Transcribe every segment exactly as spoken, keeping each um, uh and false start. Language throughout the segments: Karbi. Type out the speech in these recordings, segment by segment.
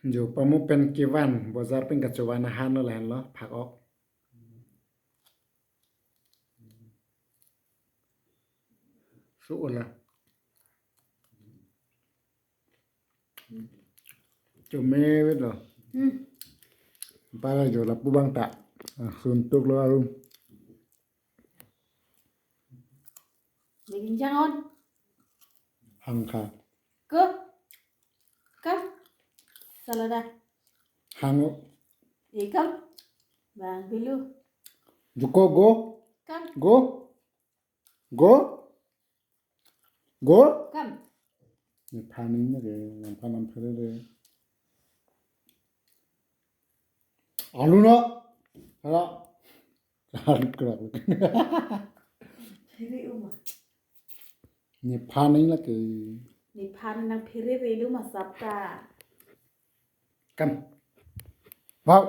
Jo pamu pen kevan, bojar pen kachovan ahan lo lahenlo, phak-ok. So ola. Chome vet lo. Hmm. Para jo lapu abang ta. Ah, suntuk lo arum. Meginjang on. Hangkha. Ke? Kam? Salada. Hango. Ekam? Bang bilu. Juko go. Kam? Go. Go. Go. Kam? Nephan nangke, nangphan nangphere re. Alu no. Hala. Krak, krak. Phere uma. Nephan nang lake. Nephan nangphere re lu masap ta. Kam. Wow.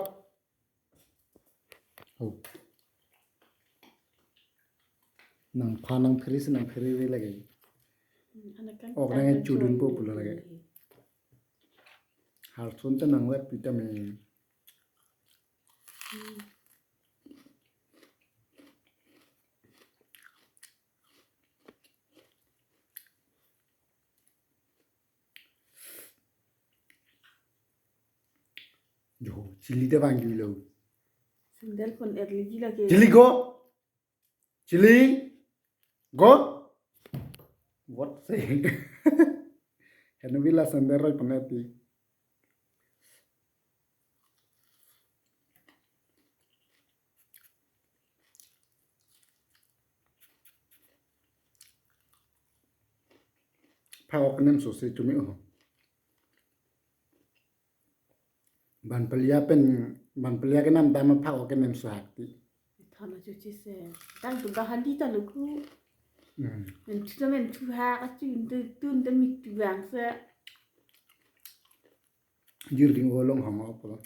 Oh. Nangphan nangphere si nangphere re lake. Hmm, anak kan. Ok, tak nang mencual chudun po pula lake. Harsun ta nang lap vitamin. Hmm. Jo, chili ta vangjuilo. Sandal pon early ji lake. Chili go. Chili go. What say? Henu vila sandal roi pon eti. Phak-ok nem so se chumi ho. Ban pelia pen, ban pelia kenam dam phak-ok nem so hak ti. Thana chuchi se. Tang tu bahali ta luku. Hmm. Men chu men chu ha ka chu tu tu ta mit tu bang se. Jir ding olong hong-ok lo.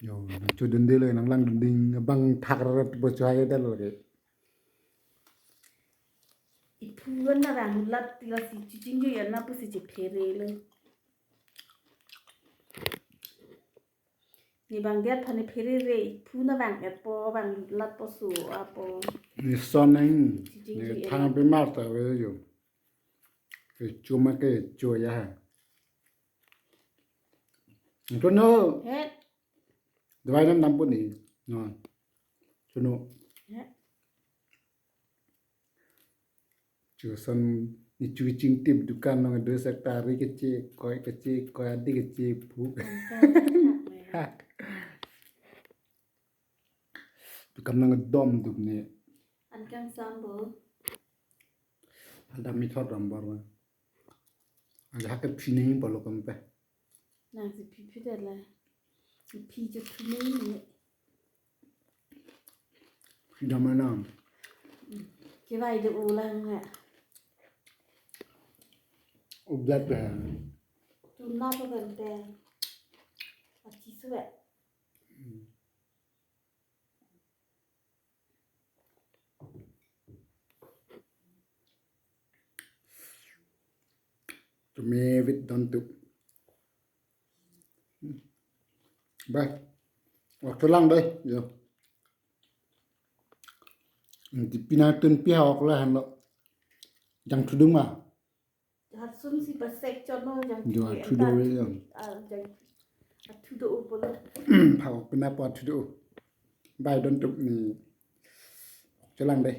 Yo, chu dun de le nang lang dun ding bang thak rat bo chu hai da lo ke. Iphu wan na rang lat ti la si chu jing yo na pu si che phere le. Ni bang dia thani phere re, iphu na bang et po, bang lat po su apo. Ni son nang, chijing ni ji thang elang. Pe mar ta ve yo. Ke chuma ke cho ya ha. Cho no. He. Dawai nam nam pun ni. No. Cho no. He. Chuson ni chu chingtip dukan nong do sak tari keche koi keche koi adi keche phu. Anke, Dukan nang dom dum ni. Anke sambo. Ada mithot rambor ma. Ada hak ke pini polo kampe. Nang si phi phi de la. Phi jo phi ni ni. Phi dam na. Ke vai de ulang na. Ublat ba. Tu na to kan te. Achi suwe. Chome vit don tu. Bye. Waktu lang deh, yo. Di pina tun pi ha-ok la han lo. Jang thudung ma. Harsun si pasek chot no jang. Jo, thudung, thudo entar we jang. Ah, jang. Ah, thudo u bolo. Phak-ok pina pa thudo. Bye don tu ni. Chelang deh.